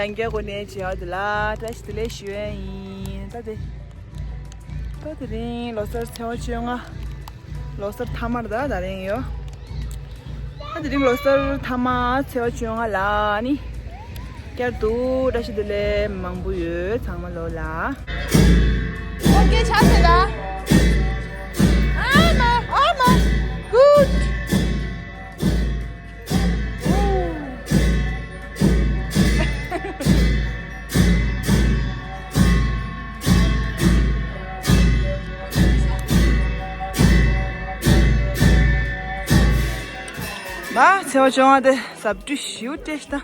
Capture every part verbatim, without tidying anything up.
ཡང་བསྐྱར་གོ་ནས་བྱེད་ཡག་དེ་ལ་བཀྲ་ཤིས་བདེ་ལེགས་ཞུ་ཡས་ཡིན། ད་དེ། ད་དེ་རིང་ལོ་གསར་ཚེས་པ་བཅོ་ལྔ། ལོ་གསར་མཐའ་མར་ད་ད་རིང་ཡོད། ད་དེ་རིང་ལོ་གསར་མཐའ་མ་ཚེས་པ་བཅོ་ལྔ་ལ་ནི། བསྐྱར་དུ་བཀྲ་ཤིས་བདེ་ལེགས་མང་པོ་ཡོད། ཚང་མ་ལོ་ལ། ཨོ་ཀེ་ཆ་ཟེར་ད། ཨ་མ་ཨ་མ། གུད། ང་ཚེས་པ་བཅོ་ལྔ་དེ་གཟབ་སྤྲོས་ཞེ་པོ་སྤྲས་ཤག་ད།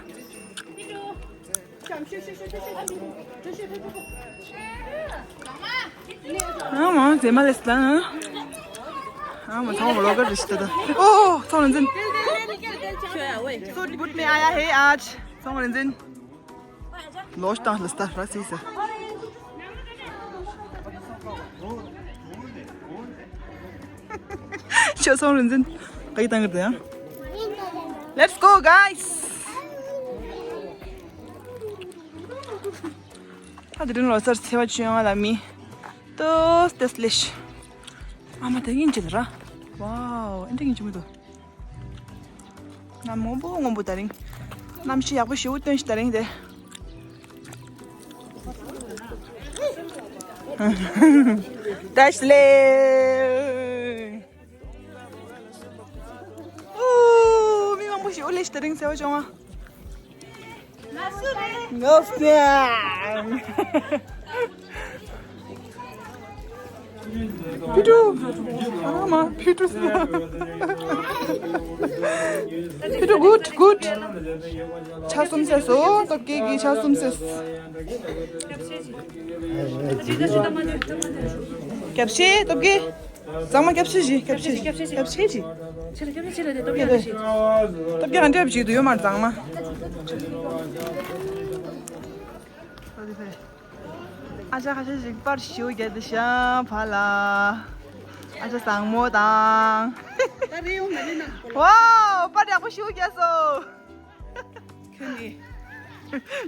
ཨ་མ་ཛེ་མ་ལེས་ད། ཨ་མ་ཚང་མ་ལོག་ག་རེ་ཞིག་ད། ཨོ་ཚང་རིན་འཛིན། So good me, I hate art. ཚང་རིན་འཛིན། ལོག་བཏང་ལ་སྟ་ར་སི་ས། ཁྱོད་ཚང་རིན་འཛིན། ག་གི་བཏང་གི་འདུག་ཡང་། Let's go, guys. ད་དེ་རིང་ལོ་གསར་ཚེས་པ་བཅོ་ལྔ་ལ་མི་ཏོག་ཙམ་སླེབས་ཤག་ཨ་མ་དེ་ཡིན་གྱི་ར། ཝའོ། ཨེ་འདྲ་ཡིན་གྱི་མི་འདུག་གནམ་སྔོན་པོ་སྔོན་པོ་ད་རིང་། གནམ་གཤིས་ཡག་པོ་ཞེ་པོ་སྟོན་ཤག་ད་རིང་དེ། བཀྲ་ཤིས་བདེ་ལེགས། ཨོ། མི་མང་པོ་ཞིག་ཨོ་ལེ་ཞིག་ད་རིང་ཟེར་བ་བྱུང་བ། ངོ་སྤྲད། ཕི་ཀྲུ། ཨ་མ་ཕི་ཀྲུ་ཟེར། ཕི་ཀྲུ་གུད་གུད། ཆ་གསུམ་ཟེར་སོ། སྟོབས་རྒྱལ་གྱིས་ཆ་གསུམ་ཟེར། སྐྱབས་ཤེས་སྟོབས་རྒྱལ། གཙང་མ་སྐྱབས་ཆེ་ཞིག་སྐྱབས་ཆེ་ཞིག་སྐྱབས་ཆེ་ཞིག་ཆེ་ལ་སྐྱབས་ཆེ་ཞིག་ཆེ་ལ་སྐྱབས་ཆེ་ཆེ་ལ་དེ་སྟོབས་རྒྱལ་ལ་ཞིག་སྟོབས་རྒྱལ་ག་འདྲ་བྱེད་དུ་ཡོད་མ་རེད་གཙང་མ། ཨ་ཅག་ཁ་ཤས་ཤིག་པར་ཞིའུ་རྒྱལ་དུ་ཤང་བ་ལ། ཨ་ཅག་བཟང་མོ་དང་། ད་རེ་ཡོང་མ་ལེ་ན། ཝའོ་པར་ཡག་པོ་ཞིའུ་རྒྱལ་སོ། ཁྱོད་ནི།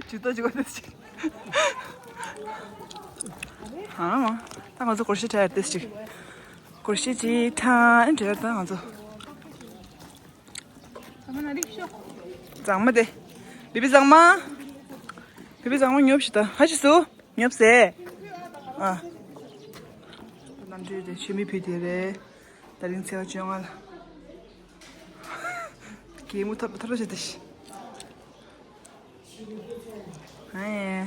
ཇུས་གཏོགས་ཅིག་བ་དུ་ཅིག་ཨ་མ། ད་ང་ཚོ་སྒོར་གཞས་འཁྲབ་ཡར་ཏེ་ཅིག་སྒོར་གཞས་ཅིག་འཁྲབ་ཨེ་འགྲོ་ཡར་ད་ང་ཚོ། གཙང་མ་དེ། བི་བི་གཙང་མ། བི་བི་གཙང་མ་ཉོབ་ཤི་ད་ཧ་ཤི་སུ་ཉོབ་སེ། ཨ། གནམ་གྲུ་དེ་ཆུ་མིག་ཕུད་དེ་རེད། ད་རིང་ཚེས་པ་བཅོ་ལྔ་ལ། གད་མོ་ཐབ་ཐབ་བྱེད་དེ་ཤི། ཨེ།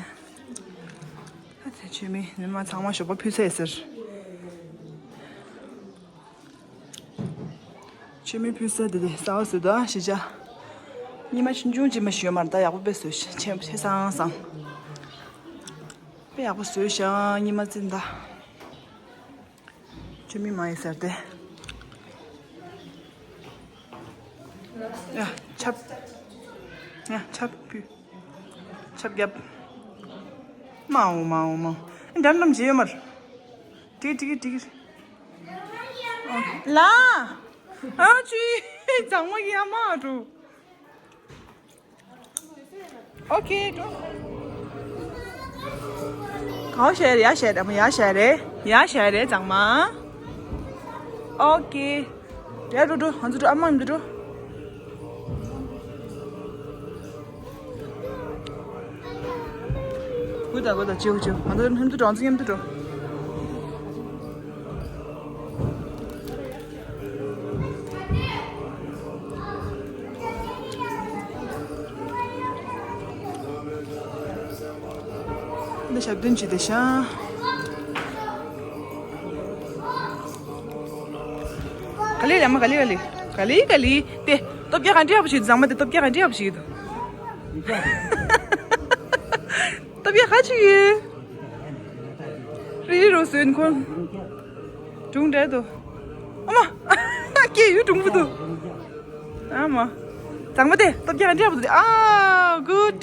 ད་དེ་ཆུ་མིག་ཉི་མ་ཚང་མ་ཞོགས་པ་ཕུད་ཚར་ཟེར། ཆུ་མིག་ཕུད་ས་དེ་དེ་ས་བ་ཟེར་དོ་ཨ་ཤི་ཅ། ཉི་མ་ཆུང་ཆུང་ཅིག་མ་ཞུ་མར་ད་ཡག་པོ་དཔེ་བཟོས་ཤག་ཆེ་ཆེ་སང་སང་། དཔེ་ཡག་པོ་བཟོས་ཤག་ཉི་མ་ཙི་ད། ཆུ་མིག་མ་ཡི་ཟེར་ཏེ། ཡ་ཆབ། ཡ་ཆབ་ཕུད། ཆབ་རྒྱབ། མའོ་མའོ་མའོ། འགྲམ་འགྲམ་བྱེད་ཡོད་མར། ཏིག་ཏིག་ཏིག་ལ། ཨ་ཅི། གཙང་མ་ཡ་མ་འགྲོ། ཨོ་ཀེ་འགྲོ། གའོ་ཞེ་རེ་ཡ་ཞེ་རེ་མ་ཡ་ཞེ་རེ་ཡ་ཞེ་རེ་གཙང་མ། ཨོ་ཀེ། ཡ་འགྲོ་འགྲོ་ང་ཚོ་འགྲོ་ཨ་མ་འདི་འགྲོ། གུ་ད་གུ་ད་ཅིའུ་ཅིའུ་ང་ཚོ་ཧན་དུ་འགྲོ་ང་ཚོ་ཧན་དུ་འགྲོ། འདི་ཞབས་བརྟན་བྱེད་དེ་ཤ། ག་ལེ་ལ་མ་ག་ལེ་ག་ལེ། ག་ལེ་ག་ལེ། དེ་སྟོབས་རྒྱལ་ག་འདྲ་ཡག་པོ་བྱེད་དུ་ཚང་མ་དེ་སྟོབས་རྒྱལ་ག་འདྲ་ཡག་པོ་བྱེད་དུ། སྟོབས་རྒྱལ་ག་ཅིག་ཡོད། རི་རོ་སོན་ཁོ། སྒྲུང་འདྲ་དོ། ཨ་མ། སྐྱེ་ཡུལ་སྒྲུང་པོ་དོ། ཨ་མ། གཙང་མ་དེ་སྟོབས་རྒྱལ་ག་འདྲ་ཡག་པོ་དེ། ཨ་གུད།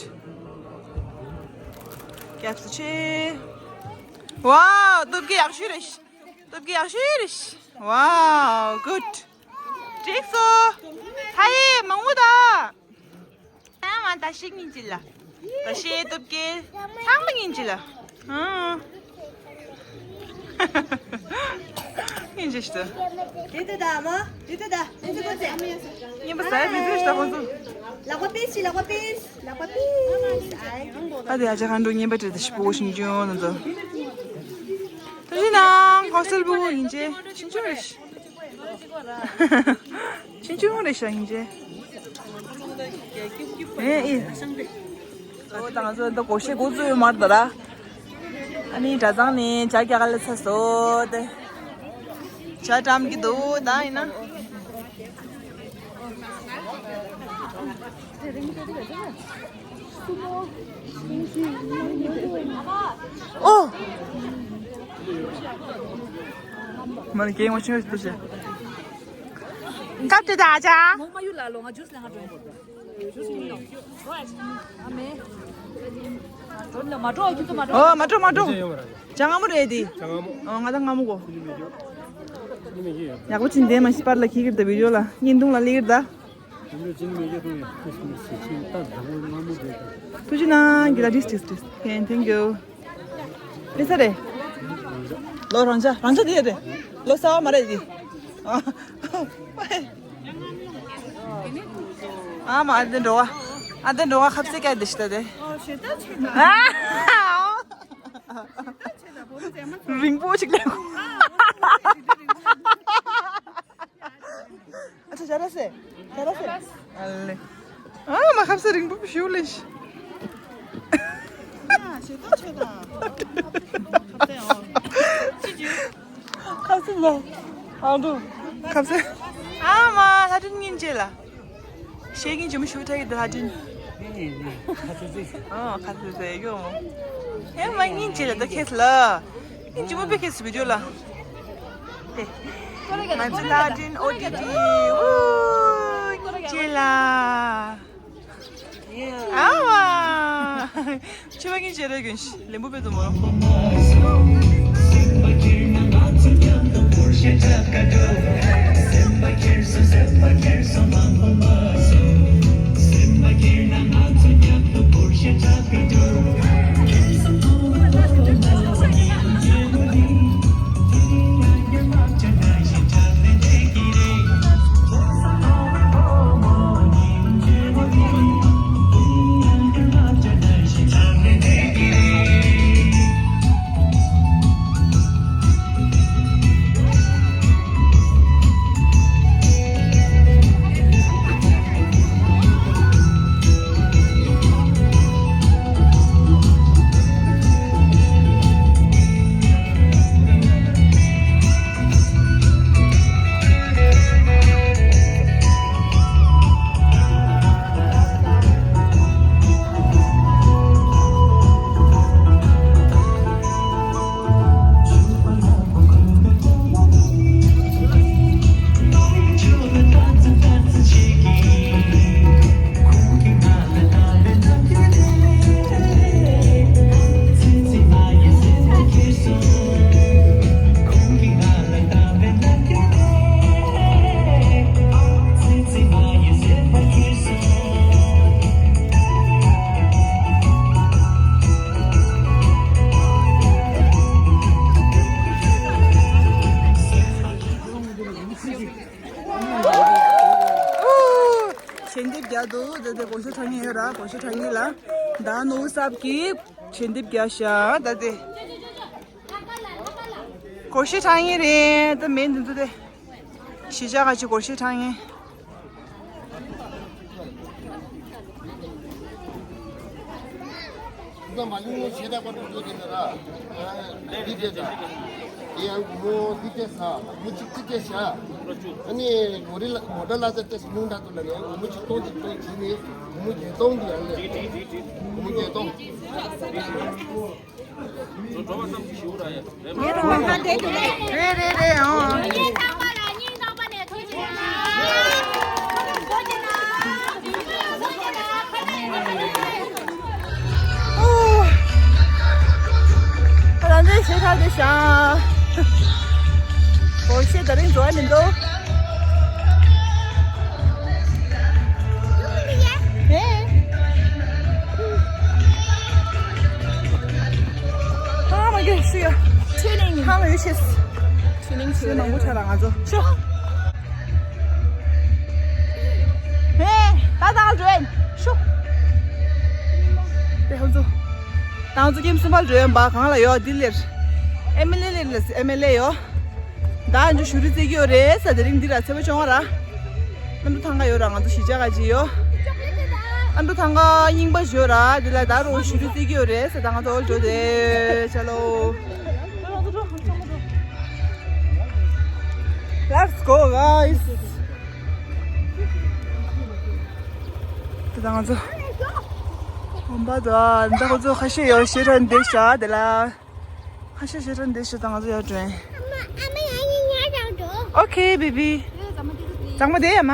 སྐྱབས་སུ་མཆི། ཝའོ་སྟོབས་རྒྱལ་ཡག་ཤོས་རེད། སྟོབས་རྒྱལ་ཡག་ཤོས་རེད། ཝའོ་གུད། འགྲིག་སོ། ཧ་ཡེ་མང་པོ་ད། ཨ་མ་ད་ཤིག་ཉིན་ཅི་ལ། ད་ཤེས་སྟོབས་ཀྱིས་ཚང་མ་སྙིང་རྗེ་ལ། ཨང་། སྙིང་རྗེ་ཞིག་ཏུ། དེ་ལྟ་ད་མ། དེ་ལྟ་ད། དེ་ཚོ་ཁོ་ཚོས། ཉན་པ་ཟ་ཡ་མི་འདུག་ད་ཁོ་ཚོ། ལག་པ་པིས་ཤི། ལག་པ་པིས། ལག་པ་པིས། ཨ་དེ་ཨ་ཅག་གང་འགྲོ་ཉན་པ་བྲེལ་ཏེ་ཤི་པོ་ཤིང་ཅུང་ན་ཚོ། ད་ཅི་ནང་ཧོ་སེལ་བུ་ཡིན་ཅེ་ཤིང་ཅུང་རེ་ཤི། ཆུང་ཆུང་རེད་ཤག་ཡིན་ཅེ། ཨེ་ཨེ། ཨོ་ད་ང་ཚོ་འདི་སྒོར་གཞས་འགོ་བཙུགས་ཡོད་མ་རེད་ད་ར། ཨ་ནི་གྲྭ་ཚང་ནས་ཇ་རྒྱག་ག་སླེབས་ཚར་སོང་སྟེ། ཇ་བཀྲམ་གྱི་འདུག་ད་ཡིན་ན། ཨོ། མ་ནི་གེང་བ་ཆུང་ཆུང་ཞིག་འདུག་ཟེར། སྐབས་དེ་ད་ཨ་ཅག་མོ་མ་ཡུལ་ལ་ལོ་ང་ཇུས་ལེན་ཧ་འགྲོ། ཇུས་ལེན་ཡོང་། ཨ་མེ། འགྲོ་ལ་མ་འགྲོ་ཁྱོད་ཚོ་མ་འགྲོ། ཨོ་མ་འགྲོ་མ་འགྲོ། ཇ་མངར་མོ་རེད་དེ། ཇ་མངར་མོ། ཨོ་ང་ད་མངར་མོ་གོ། ཡག་པོ་ཅིག་འདེམས་མ་ཤི་པར་ལ་ཁྱི་ཁྱིར་ད་བི་ཌིའོ་ལ་བརྙན་ཐུང་ལ་སླེབས་ད། ཐུགས་རྗེ་གནང་གི་ལ་དྲིས་དྲིས་དྲིས། ཐེན་ཐེང་ཡུ། ལི་ས་རེད། ལོ་རང་ཅག་རང་ཅག་དེ་རེད། ལོ་གསར་བ་མ་རེད་དེ། ཨ་མ་ཨ་དེ་འགྲོ་བ། ཨ་དེ་འགྲོ་བ་ཁབ་སེ་སྐྱ་དེ་ཤི་ད་དེ། རིང་པོ་ཞིག་ལས། ཨ་ཅག་ཇ་ར་སེ། ཇ་ར་སེ། ཨ་ལེ། ཨ་མ་ཁབ་སེ་རིང་པོ་ཞིག་ལས་ཤི། ཨ་ཞེ་ཏོག་ཆེ་དང་། ཁབ་སེ་ཨང་། ཅི་ཅི། ཁབ་སེ་ལ། ཨ་འདུག་ཁབ་སེ། ཨ་མ་ལྷ་སྒྲོན་སྙིང་རྗེ་ལ། ཤེས་ཀྱིན་ཇི་མ་ཞུ་ཐག་གི་འདི་ལྷ་སྒྲོན། ཨ་ཁ་ཚེ་ཚེ་ཡོ་མོ། ཨེ་མ་སྙིང་རྗེ་ལ་ད་ཁེས་ལ། སྙིང་རྗེ་མོ་པེ་ཁེས་བི་ཌིའོ་ལ། ང་ཚོ་ལྷ་སྒྲོན་ཨོ་ཏི་ཏི། ཨུ། སྙིང་རྗེ་ལ། ཨ་མ། ཆོས་པ་སྙིང་རྗེ་རེ་གྱོན་ཤི་ལེན་པོ་པེ་ཏོ་མོ། ཞལ་འདེབས་རྒྱག་འདུག་ད་དེ་སྒོར་གཞས་འཁྲབ་མཁན་ཡོད་ར། སྒོར་གཞས་འཁྲབ་མཁན་ལ་ད་ནོར་བུ་གསར་གྱིས་ཞལ་འདེབས་རྒྱག་ཤག་ད་དེ་སྒོར་གཞས་འཁྲབ་མཁན་རེད། ད་མེད་འདི་ཚོ་དེ་གཞིས་ཆགས་ཁ་ཆེ་སྒོར་གཞས་འཁྲབ་མཁན། ཁྱེད་ཚོ་མ་ལུས་ངོ་ཤེས་ད་པར་འགྲོ་དེ་ནི་ར། འདི་དེ་ད། དེ་ཡང་ངོ་འདི་དེ་ས་མུ་གཅིག་ཅི་དེ་ཤ། ཨ་ནི་མོ་རི་ལ་མོ་ཊ་ལ་ཙ་དེ་སུ་མུང་ད་དུ་ལ་ནི་ངོ་མུ་གཅིག་སྟོང་གཅིག་སྟོང་གཅིག་ནི་ངོ་མུ་བརྒྱད་སྟོང་འདི་ཡང་ལས། ངོ་མུ་བརྒྱད་སྟོང་། རེད་རེད་རེད། ཨོ། ཨོ། ད་ལྟ་འདི་བྱེད་ཐབས་དེ་བྱ། སྒོར་གཞས་ད་རིང་འགྲོ་ཡ་མི་འདུག་ཧེ། ཆེས། ཆུ་ནང་ཆུ་མང་པོ་ཆགས་ལ་ང་ཚོ། ཤོ། ཧེ། ད་ད་འགྲོ་ཡིན། ཤོ། དེ་ཧོ་ཚོ། ད་ང་ཚོ་ཀེམ་གསུམ་པ་འགྲོ་ཡིན་པ། གང་ལ་ཡོད། འདི་ལེར། ཨེམ་ཨེལ་ཨེ་ལེར། ཨེམ་ཨེལ་ཨེ་ཡོད། ད་འཇུ་ཞུ་རི་རྩེ་གི་ཡོད་རེད་ས། དེ་རིང་འདི་ར་ཚེ་བ་ཅོང་ར། ཨ་འབྲུ་ཐང་ག་ཡོད་ར། ང་ཚོ་གཞིས་ཆགས་ག་ཅི་ཡོད། ཨ་འབྲུ་ཐང་ག་རྙིང་པ་ཞིག་ཡོད་ར། འདི་ལ་ད་རུང་ཞུ་རི་རྩེ་གི་ཡོད་རེད་ས། ད་ང་ཚོ་འོལ་འགྲོ་དེ་ཆ་ལོ། Let's go, guys. དེ་ང་ཚོ་འོམ་པ་དང་ད་ཁོ་ཚོ་ཁ་ཤས་ཡོད་ཤེས་ར་འདེགས་བྱ་དེ་ལ། ཁ་ཤས་ཤེས་ར་འདེགས་བྱ་ད་ང་ཚོ་ཡར་འགྲོ་ཡིན། Okay, baby. གཙང་མ་དེ་ཡ་མ།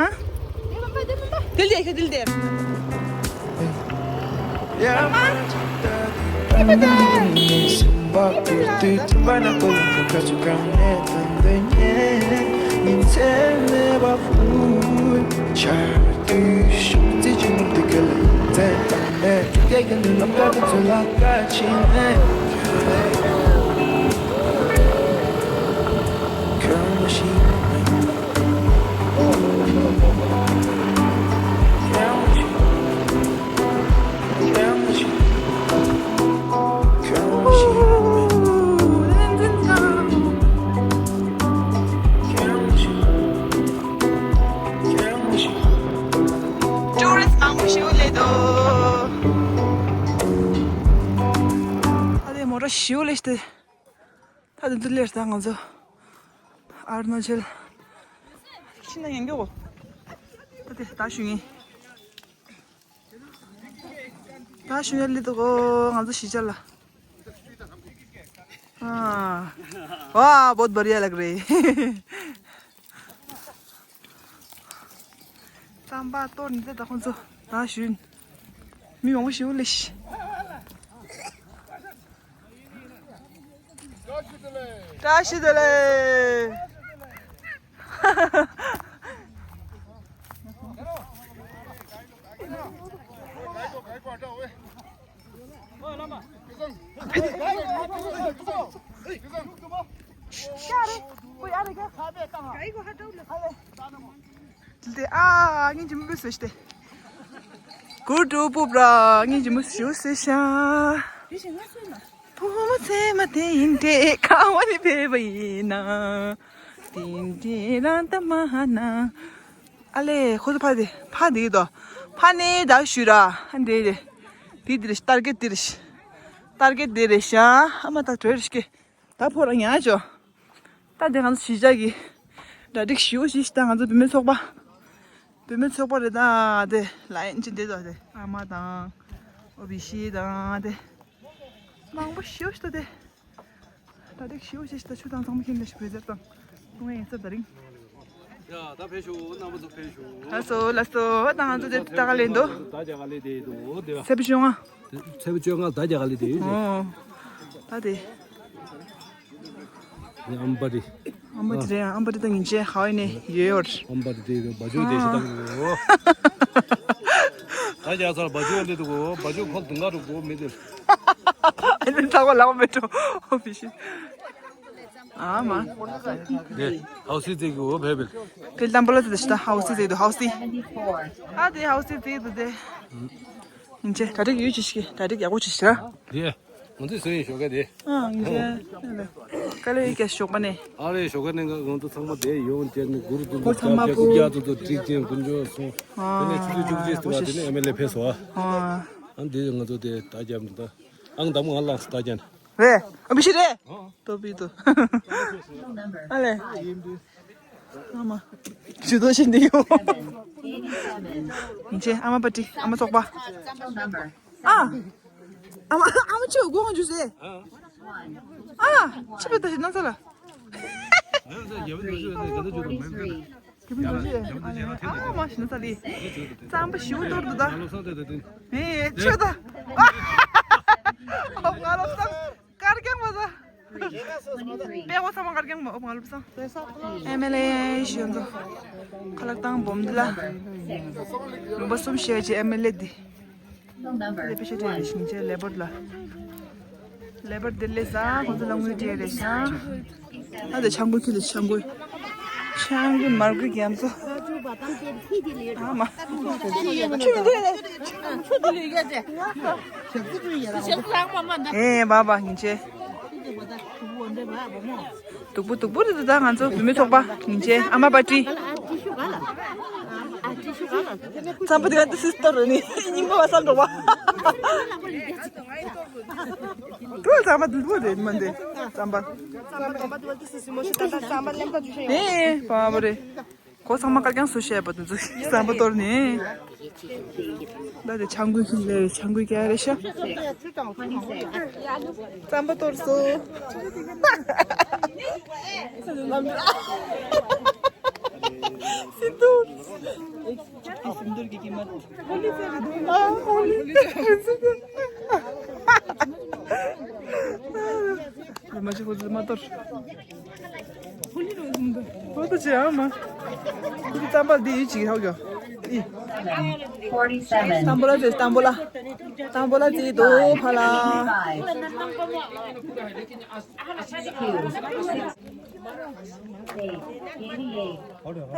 དེ་ལ་དེ་ཁ་དེ་ལ་དེ། Tourist མང་པོ་ཞིག་སླེབས་འདུག་ཨ་དེ་མོ་ཊ་ཞིག་སླེབས་ཏེ། ད་དེ་ཚོ་སླེབས་ད་ང་ཚོ་ཨ་རུ་ན་ཅལ། ཤི་ན་ཡང་གོ། ད་དེ་ད་ཞུ་ཡིན། ད་ཞུ་ཡ་སླེབས་འདུག་གོ། ང་ཚོ་གཞིས་ཆགས་ལ། ཨ། ཝ། बहुत बढ़िया लग रही है। རྩམ་པ་གཏོར་ནས་ད་ཁོང་ཚོ་ད་ཞུན། མི་མང་པོ་ཞིག་སླེབས་ཤག་བཀྲ་ཤིས་བདེ་ལེགས། དེ་ཨ་ངའི་ཇི་མི་བུ་སུ་ཤི་སྟེ། གུར་དུ་སྤུབ་ར་ངའི་ཇི་མི་ཞུ་སེ་ཤ། བུ་མོ་མཚེ་མ་དེ་ཡིན་ཏེ་ཁ་བ་ནི་ཕེབས་པ་ཡིན་ན། དེ་འདྲའི་རང་ད་མ་ན། ཨ་ལེ་ཁོ་ཚོ་ཕ་དེ་ཕ་དེ་དོ། ཕ་ནི་ད་ཞུ་ར་ཨ་འདྲེ་རེ། དེ་དེ་རེ་ཏར་གེ་དེ་རེ། ཏར་གེ་དེ་རེ་ཤ། ཨ་མ་ད་གྲོས་རེ་ཤ་གེ། ད་ཕོ་ར་ཉག་ཅོ། ད་དེ་ང་ཚོ་གཞིས་ཆགས་ཀྱི་གྲ་སྒྲིག་ཞུ་ཞིག་ད་ང་ཚོ་བུད་མེད་ཚོགས་པ། བུད་མེད་ཚོགས་པ་རེད་ད་དེ་ལ་ཡན་ཅི་འདི་ཚོ་དེ་ཨ་མ་དང་། ཨོ་བི་ཤི་དང་དེ། མང་པོ་ཞུ་ཞིག་ད་དེ། གྲ་སྒྲིག་ཞུ་ཞིག་ད་ཆུ་དང་ཚང་མ་ཁྱིམ་ལ་ཞིག་བེ་ཟེར་དང་། ཐུང་ངེ་ཡིན་ས་ད་རིང་། ཡ་ད་ཕེབས་ཤོག་རྣམ་པ་ཚོ་ཕེབས་ཤོག་ལགས་སོ་ལགས་སོ། ད་ང་ཚོ་དེ་ད་ག་ལེན་འདུག་ད་རྒྱ་ག་ལེ་དེ་འདུག་དེ་བ། ཚེས་པ་བཅོ་ལྔ། ཚེས་པ་བཅོ་ལྔ་ད་རྒྱ་ག་ལེ་དེ་ཡོད། ཨོ། ད་དེ། ཨམ་པ་རི། ཨམ་པ་རི་རེད། ཨམ་པ་རི་ད་ཉིན་བྱེད་ཧ་ཝའི་ནས་ཡོད་ཡོད། ཨམ་པ་རི་དེ་ཡོད་བ་ཇོ་དེ་ཤ་ད་གོ། ད་རྒྱ་ཚར་བ་ཇོ་ལེ་དུ་གོ་བ་ཇོ་ཁོལ་དུང་ག་རུ་གོ་མི་དེ། ཨ་ནི་ཚ་བ་ལག་མེད་འགྲོ་ཨོ་བི་ཤི། ཨ་མ། དེ་ཧའུ་སི་ཙེ་གི་འོ་བྷེ་བེལ། དེ་ལྟམ་པ་ལ་ཙེ་ཤ་ད་ཧའུ་སི་ཙེ་དུ་ཧའུ་སི། ཨ་དེ་ཧའུ་སི་ཙེ་དུ་དེ། ཡིན་ཆེ་གྲ་སྒྲིག་ཡོད་ཅི་ཞིག་གྲ་སྒྲིག་ཡག་པོ་ཅི་ཞིག་ར། དེ་ང་ཚོས་བཟོས་ཡིན་ཞོགས་ཀ་དེ། ཨ་ཡིན་ཆེ། དཀའ་ལས་ཡོད་ཀྱ་ཞོགས་པ་ནས། ཨ་རེ་ཞོགས་ཀ་ནས་ང་ཚོ་ཚང་མ་དེ་ཡོང་བྱས་ནས་གུ་རུ་ཏུ་གུ་རུ་ཚང་མ་ཏུ་ཏུ་ཏུ་ཏུ་ཏུ་ཏུ་ཏུ་ཏུ་སོང་། དེ་ནས་ཆུ་ཚོད་བཅུ་གཅིག་ཙམ་པ་དེ་ནས་ཨེམ་ཨེལ་ཨེ་ཕེབས་སོང་ཨ། ཨ་འདི་ང་ཚོ་དེ་ད་རྒྱབ་འདི་ད། ཨང་དང་པོ་ང་ལངས་སོང་ད་རྒྱབ་ནས། རེད། ཨ་བི་ཤི་རེད། ཏོ་བི་ཏོ། ཨ་ལེ། ཨ་མ། ཇུ་དོ་ཤིན་དེ་ཡོ། ཡིན་ཆེ་ཨ་མ་པ་ཏི་ཨ་མ་ཚོགས་པ། ཨ། ཨ་མ་ཨ་མ་ཆེ་སྒོ་ང་ཇུ་སེ། ཨ། ཆི་པེ་ད་ཤི་ན་ཚ་ལ། ཨ་མ་ཤི་ན་ཚ་ལི། རྩམ་པ་ཞིའུ་གཏོར་དུ་ད། ཨེ་ཆོད་ད། ཨོ་ང་ལོ་སང་། དཀར་རྐྱང་མ་ཟ། པད་འོ་ཚང་མ་དཀར་རྐྱང་མ་ཨོ་ང་ལོ་སང་། ཨེམ་ཨེལ་ཨེ་ཞིག་ཡོད་འདུག་ཁ་ལག་བཏང་སྦོམ་འདི་ལ། ལུང་པ་གསུམ་བཤད་ཅིག་ཨེམ་ཨེལ་ཨེ་འདི། དེ་པེ་ཤ་དེ་ཞིང་ཆེན་ལེ་བོར་ལ། ལེ་བར་དེ་ལས་ཟ་ཁོང་ཚོ་ལ་དངུལ་སྤྲད་རེད་ཤག་ཨ་དེ་ཆང་གོས་ཁྱི་ལ་ཆང་གོས། ཆང་གོས་མར་གོས་རྒྱ་མཚོ། ཨ་མ། ཨེ་བ་བ་ཡིན་ཆེ། སྡུག་པོ་སྡུག་པོ་རེད་ད། ང་ཚོ་བུད་མེད་ཚོགས་པ་ཡིན་ཆེ། ཨ་མ་པ་ཏི། རྩམ་པ་དེ་ག་དེ་སིས་ཏར་རེད་ནི་སྙིང་པོ་བ་སང་འགྲོ་བ། ཁོ་རྩམ་པ་སྡུག་པོ་རེད་མ་འདི་རྩམ་པ། ཨེ་བ་བ་རེད། ཁོ་ཚང་མ་དཀར་རྐྱང་བཟོ་བཤད་པ་དེ་ཚོ་ཟམ་པ་གཏོར་ནས། ད་དེ་ཆང་གོས་ཁྱི་ལས་ཆང་གོས་རྒྱ་རེད་ཤག་ཟམ་པ་གཏོར་སོ། སིན་དུར། སིན་དུར་གྱི་ཀི་མ། ཧོ་ལི་ཧོ་ལི། ལུ་མ་ཅི་ཧོ་ལི་མ་གཏོར། ཧོ་ལི་རོ་ཟུམ་དུ། ཧོ་ཏུ་ཅི་ཨ་མ། ཁུ་ཏི་ཏམ་པ་འདི་ཡི་ཅིག་ཧོ་གྱོ། ཨི། ཏམ་བོ་ལ་ཙེ་ཏམ་བོ་ལ། ཏམ་བོ་ལ་ཙེ་དོ་ཕ་ལ།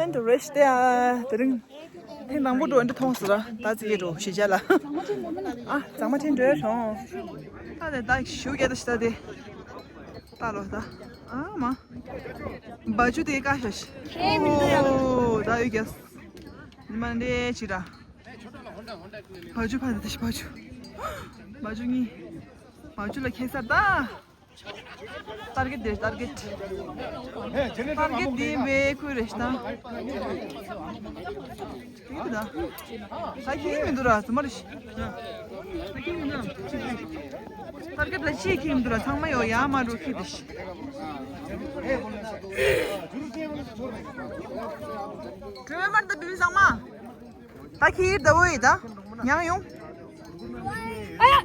ཨན་དུ་རེ་ཤི་ཏེ་ཨ་དེ་རིང་། ཐེངས་དང་པོ་འགྲོ་འདི་མཐོང་སོང་ར་ད་ཙི་ཡེ་འགྲོ་ཞེ་བྱ་ལ། ཨ་གཙང་མ་ཐེངས་འགྲོའི་ཧྲོང་། ཨ་ནི་ད་ཞུ་གེ་ད་ཤི་ད་དེ། ད་ལོ་ད། ཨ་མ། བ་ཇུ་དེ་ཀ་ཤ་ཤི། ཨོ་ད་ཡོད་གེ། ནི་མ་འདྲེ་ཅི་ར། བ་ཇུ་ཕ་དེ་ད་ཤི་བ་ཇུ། བ་ཇུ་གཉིས། བ་ཇུ་ལ་ཁེ་སར་ད། ཏར་གེ་ཊི་དེ་ཏར་གེ་ཊི། ཏར་གེ་ཊི་དེ་བའི་ཁུལ་རེ་ཤི་ད། ཡིན་ད། ད་ཁྱི་མི་འདུག་ར་ཙུ་མ་རེ་ཤི། ད་ཁྱི་མི་འདུག་ར། ཏར་གེ་ཊི་ལ་ཅི་ཁྱི་མི་འདུག་ར་ཚང་མ་ཡོ་ཡ་མ་འགྲོ་ཁྱི་དེ་ཤི། གྲོས་མར་ད་བི་བི་ཚང་མ། ད་ཁྱི་ད་འོ་ཡི་ད། མྱང་ཡོང་། ཨ་ཡ། ཨ་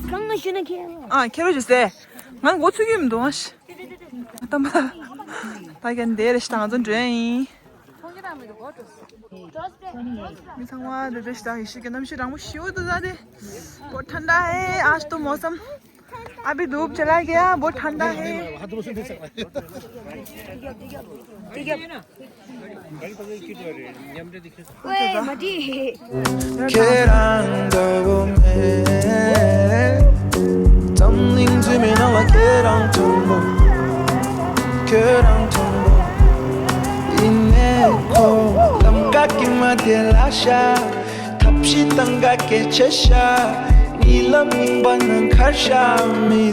ཁྱེད་རང་ཞུ་ན་ཁྱེད། ཨ་ཁྱེད་རང་ཞུ་སེ། ང་མགོ་ཚོས་ཀྱི་མི་འདུག་ཨ་ཤི། ཨ་ཏམ་པ། ད་ཀྱང་འདས་རེ་ཞིག་དང་ང་ཚོ་འགྲོ་ཡིན། མི་ཚང་མ་འདི་འདྲ་ཞིག་དང་ཡེ་ཤུ་གི་གནམ་གཤིས་རང་མོ་ཞིའུ་དུ་ཟ་དེ། बहुत ठंडा है आज तो मौसम। अभी धूप चला गया, बहुत ठंडा है। ཁྱེད་རང་འདྲ་བོ་མེད། འཛམ་གླིང་འཛུལ་མའི་ནང་ལ་ཁྱེད་རང་མཐོང་བ། ཁྱེད་རང་མཐོང་བ། ཡིན་ནའི་ཁོ་ལམ་ཀ་གི་མ་དེ་ལ་ཤ། ཐབས་ཤེས་བཏང་ག་སྐད་ཆ་ཤ། གཉིད་ལམ་རྙིང་པ་ནང་ཁར་ཤ། མི་